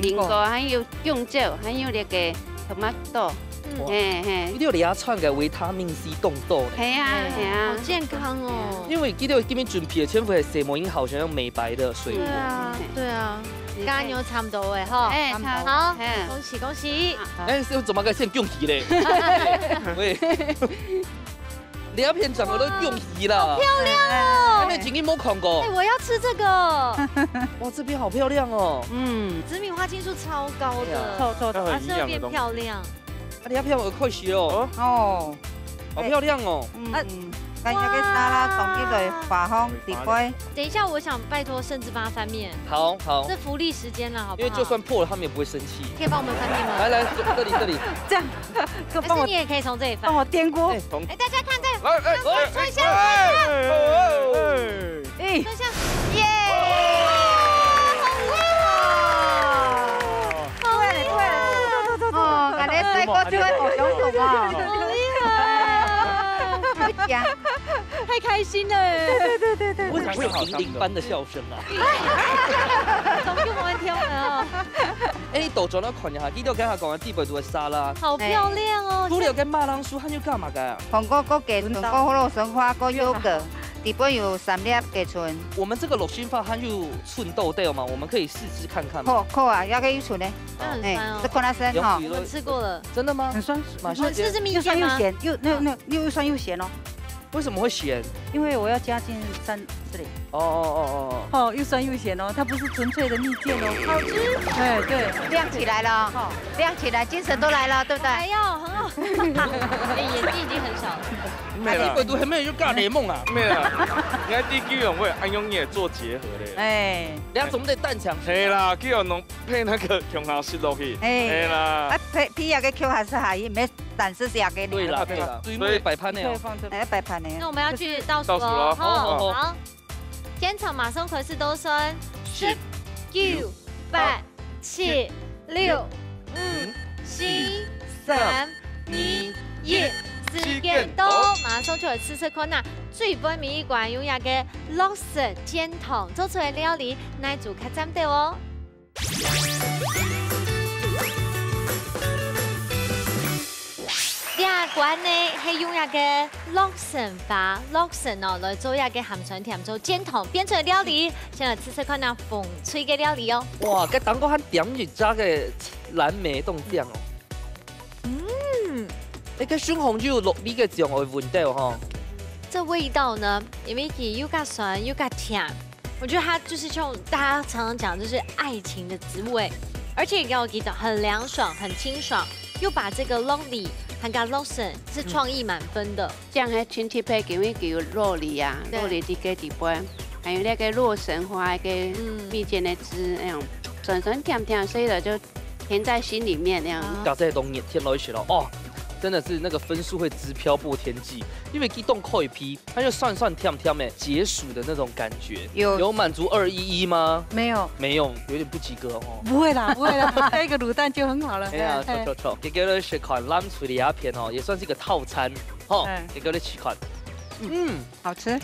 蘋果，還有香蕉，還有這个tomato。嗯。嘿，嘿。你這餐个維他命C當多呢。係啊，係啊。好健康哦。因為佢這今日準備个全部係色目，好像用美白的水果。對啊，嗯。對啊。加油差不多了哈。哎，差不多。好，嘿。恭喜恭喜。哎，是怎麼个先恭喜嘞？喂。 你要騙長輩都恭喜啦。好漂亮哦。哎，哎，真个没看过。哎，我要吃这个。哇，这边好漂亮哦。嗯，紫米花青素超高的，对啊。臭臭的。它很营养的东西。而且又变漂亮。啊，你要漂亮，我快洗哦。哦。好漂亮哦。嗯，啊，嗯，感觉个沙拉放入去，哇。花红底杯。等一下，我想拜托盛智帮他翻面。好，好。这福利时间了，好不好？因为就算破了，他们也不会生气。可以帮我们翻面吗？来，来，这，这里，这里。这样，给我帮我，还是你也可以从这里翻。帮我颠锅。哎，从，哎，大家看这，来，哎，哎，哎，哎，哎，哎。 哎，坐下。耶！好厉害！好厉害！哦，感觉帅哥就会好凶手嘛。好厉害！好强。太开心了耶！对，对，对，对，对。为什么会有银铃般的笑声啊？从不完跳了哦。哎，你倒轉來看一下，佢都跟佢講个地位都係沙拉。好漂亮哦！除了跟馬鈴薯，還有幹嘛个啊？紅果果、雞卵糕、胡蘿蔔、花果、優格。 底背有三粒雞春。我们这个橐心花還有春豆豆嘛，我们可以试吃看看嘛。好，好啊，要个有春呢。它很酸哦。哎，這看下先哈。有有有。我们吃过了。真的吗？很酸。马上我们吃是蜜饯吗？又酸又咸，又，那，那，又，又酸又咸哦。为什么会咸？因为我要加进三，这里。哦，哦，哦，哦，哦。哦，又酸又咸哦，它不是纯粹的蜜饯哦。好吃。哎，对。亮起来了哦，好。亮起来，精神都来了，对不对？哎呦，很好。哎，眼睛已经很小了。 毋係啦。啊，你百度係咩？要加檸檬啊？毋係啦，你看地區用會恁樣也做結合咧。哎。你要準備蛋黃。係啦，佢有弄配那個薑下食落去。哎。係啦。啊，配，配那個薑下食下，也沒膽識食給你。對啦，對啦，對面擺盤的哦。可以放這，哎，擺盤的。那我們要去倒數哦，倒數了。吼，好，好，好。好。現場馬上開始倒算，十、九、八、七、六、五、四、三、二、一，時間到，馬上就來試試看啊！最尾一關用這個洛神煎糖做出來料理，哪組較讚兜哦？這關呢，係用這個洛神花，洛神哦，來做這個鹹酸甜做煎糖，變成料理。先來試試看啊，紅隊个料理哦。哇，該當个還點一隻个藍莓凍醬哦。嗯。哎，該酸紅就有落味个醬，我聞到吼。這味道呢，因為佢又較酸又較甜，我覺得它就是像大家常常講，就是愛情的滋味，而且也給我一種很涼爽、很清爽，又把這個洛梨和洛神是創意滿分的。 醬係盡特別，因為佢有洛梨啊，對。洛梨在該底背，還有那個洛神花个，嗯。蜜餞个汁，那種酸酸甜甜，所以呢，就甜在心裡面那樣。啊。加這東西添落去咯，哦，真的是那個分數會直飄破天際，因為佢當開胃，它又酸酸甜甜的，解暑的那種感覺。有。有滿足二一一嗎？沒有。沒有，有點不及格哦。不會啦，不會啦，加一個滷蛋就很好了。哎呀，哎。著，著，著。這個呢，是看藍隊這片哦，也算是一個套餐。 吼，哎。這個你試看。嗯。嗯。好吃。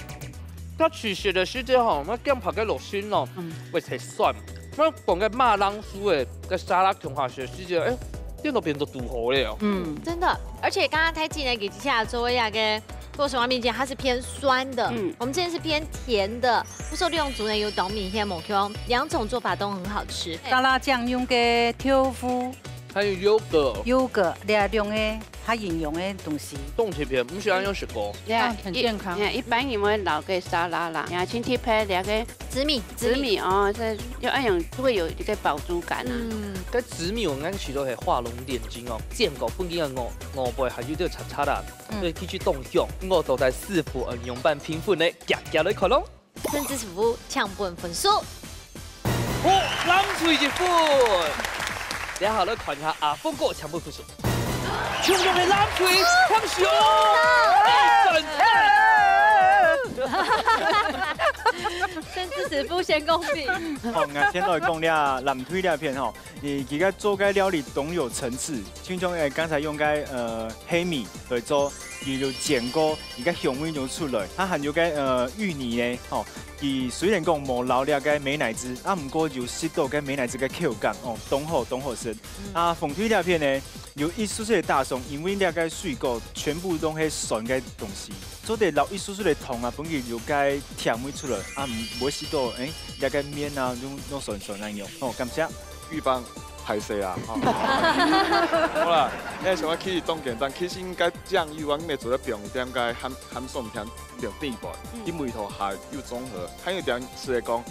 該其實个時節吼，該鹹白个洛神咯，嗯。會忒酸。該講个馬鈴薯个，个沙拉共下食个時節，哎，變到變到堵好了哦。嗯。真的，而且剛剛太記得給接下來做一下个洛神花蜜餞，它是偏酸的，嗯。我們這邊是偏甜的。不過兩組呢有當明顯無共，兩種做法都很好吃。沙拉醬用个豆腐，還有優格。優格，這兩個 較營養个東西。當特別，毋識恁樣食過。呀，啊，很健康。一，呀，一般人會摎个沙拉啦，呀，盡特別這個紫米，紫米。紫米哦，這就恁樣會有一個飽足感啊。嗯。該紫米𠊎感覺都係畫龍點睛哦，煎過本身个外，外背還有點脆脆啦，嗯。所以其實當香。𠊎到底師傅恁樣般評分呢，遽遽來看咯。 甚至師傅請分分數。哦，藍隊一分。等下來看一下阿峰哥請分分數。全部係藍隊，請上！哎，讚讚！甚至師傅先公平。好，𠊎先來講這藍隊這片吼，佢，佢个做个料理當有層次，就像，呃，剛才用个，呃，黑米來做，佢有煎過， 佢个香味就出來。佢還有个，呃，芋泥呢，吼，佢雖然講無摎這个美乃滋，啊，毋過有食到个美乃滋个口感，哦，當好，當好食。嗯。啊，紅隊這片呢，有一息息个打爽，因為這个水果全部都係酸个東西，做得摎一息息个糖啊，分佢有个甜味出來，啊，毋會食到，誒，這个麵啊，用，用酸酸恁樣。哦，感謝。預防歹勢啊，吼。好啦，該想講其實當簡單，其實應該醬油啊，你乜做得放一點該鹹，鹹酸甜，放甜一半，嗯。因為頭下又綜合，還有一點係來講，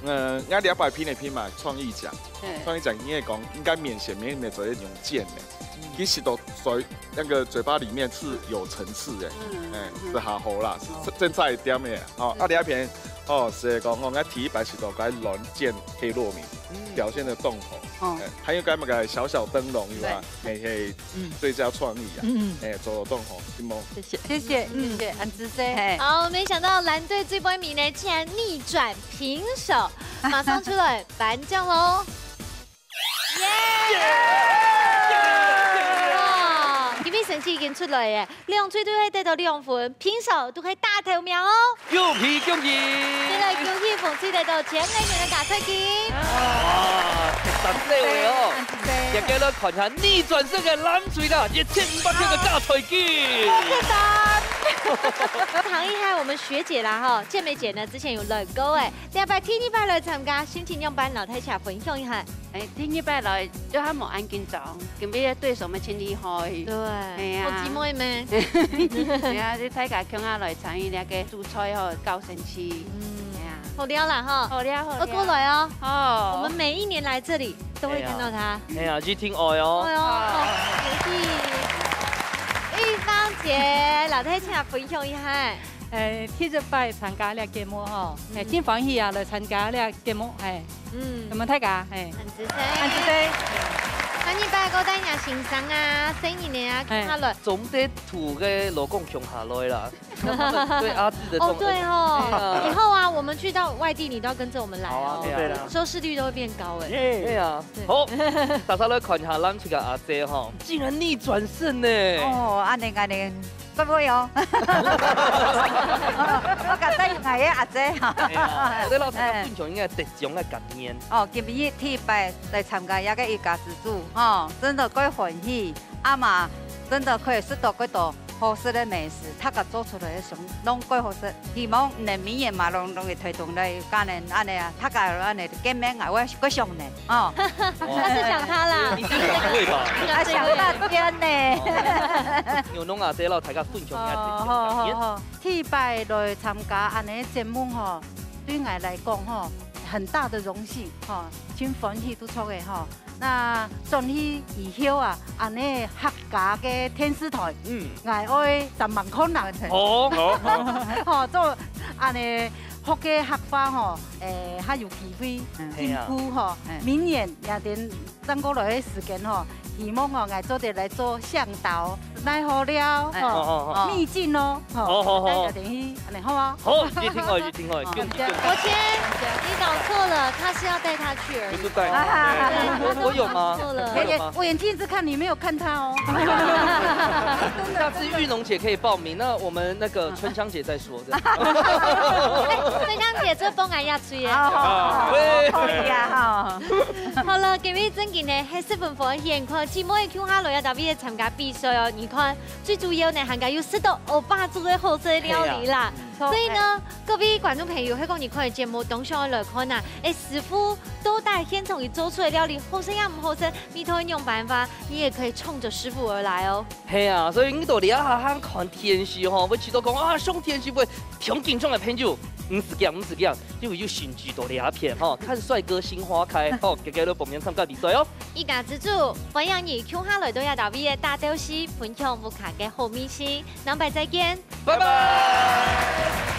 呃，𠊎這擺品來品嘛，創意獎，嗯。創意獎應該講應該免洗，免，免做得用煎个。嗯。其實都嘴，那個嘴巴裡面是有層次的，嗯，哎，嗯。係還好啦，係，哦。正常一點个，哦，嗯。啊，這片，哦，係講，哦，𠊎第一擺食到該卵煎黑糯米，嗯。表現得當好。哦。哎，還有該麼个小小燈籠，有啊，對。嘿嘿，嗯。最佳創意啊，嗯。哎，做得當好，是無？謝謝。謝謝，嗯。謝謝，恁仔細。嘿。好，沒想到藍隊這杯米呢，竟然逆轉平手，馬上出來頒獎囉。 耶！哇，今日成績已經出來耶，兩隊都係得到兩分，平手都係打頭名哦。恭喜恭喜！再來恭喜紅隊得到千元个加菜金。哇，十六位哦！大家來看一下逆轉勝个藍隊啦，一千五百塊个加菜金。好簡單。唐一還有我們學姐啦哈，健美姐呢之前有練過哎，這擺第二擺來參加，心情樣般？摎大家分享一下。 哎，第二擺來就還無恁緊張，今晡日對手乜盡厲害。對，哎呀。好姊妹咩？哎呀，就大家共下來參與這个主菜吼，較生趣。嗯。哎呀。好料啦吼。好料，好料。要過來哦。哦。我們每一年來這裡都會看到他。哎呀，一定愛哦。哎喲，好，學弟。玉芳姐，摎大家分享一下。 誒，第一擺參加這節目吼，誒，嗯。真歡喜啊，來參加這節目，誒。嗯。有無大家？誒。恁仔細。恁仔細。下二擺過帶若先生啊、細人仔啊，嘿。共下來。總得渡个老公共下來啦。對阿志的這種哦，對哦。對啊。以後啊，我們去到外地，你都要跟著我們來哦。好啊，對啊。對啦。收視率都會變高誒。耶。對啊。對。好，大家來看一下藍隊个阿姐吼，竟然逆轉勝呢。哦，恁呢，恁呢。 各位哦。我感覺𠊎个阿姐哈。哎呀，我對老師个分享應該得獎个感言。哦，今日第一擺來參加這个一家之煮，吼，真的蓋歡喜，啊嘛，真的可以食到蓋多好食个美食，大家做出來个相當蓋好食。希望你个明年嘛，攏，攏會推動來，可能恁呢啊，大家恁呢見面啊，𠊎蓋想念。 哦。他是想他啦。你是想對吧？啊，想半天呢。哦。牛農啊，這老大家分享一下自己的感言。哦，好，好，好。第一擺來參加恁呢節目吼，對𠊎來講吼，很大的榮幸吼，真歡喜都著个吼。那轉去以後啊，恁呢客家个電視台，嗯。𠊎愛上網課啦。哦。吼，做恁呢學个客話吼，誒，較有機會。嗯。進步吼，嘿啊。嗯。明年也等 轉過來个時間吼，希望吼，𠊎做得來做向導，奈何了，哎。吼，哦，哦，哦。秘境哦，吼，哦，哦，哦。大家等於恁呢好啊。好，一定愛，一定愛，哦，恭喜，恭喜。國謙，你搞錯了，他是要帶他去而已。不是帶你，啊。對，我，我有嗎？搞錯了。我有嗎？我眼睛一直看你，沒有看他哦。下次玉農姐可以報名，那我們那個春香姐再說，這樣。哎，春香姐，這幫𠊎壓水耶。好，好，好，啊，喂。可以啊，哈。 好了，今日正經呢，係十分歡喜，你看，姊妹共下來也特別參加比賽哦。你看，最主要呢，還加有食到歐巴煮个好食个料理啦。嘿啊。嗯。所以呢，各位觀眾朋友，如果你看个節目，當想愛來看啊，誒，師傅到底現場佢做出个料理好食也毋好食，你到底仰般法，你也可以衝著師傅而來哦。嘿啊，所以你到這下還看電視吼，會試著講啊，上電視會 聽緊張个朋友，毋使驚，毋使驚，因為有新劇到這片吼，看帥哥心花開吼，大家都報名參加比賽哦。一家之煮，歡迎你共下來到這搭位个大鬥西，分享屋下个好味緒。兩擺再見，拜拜。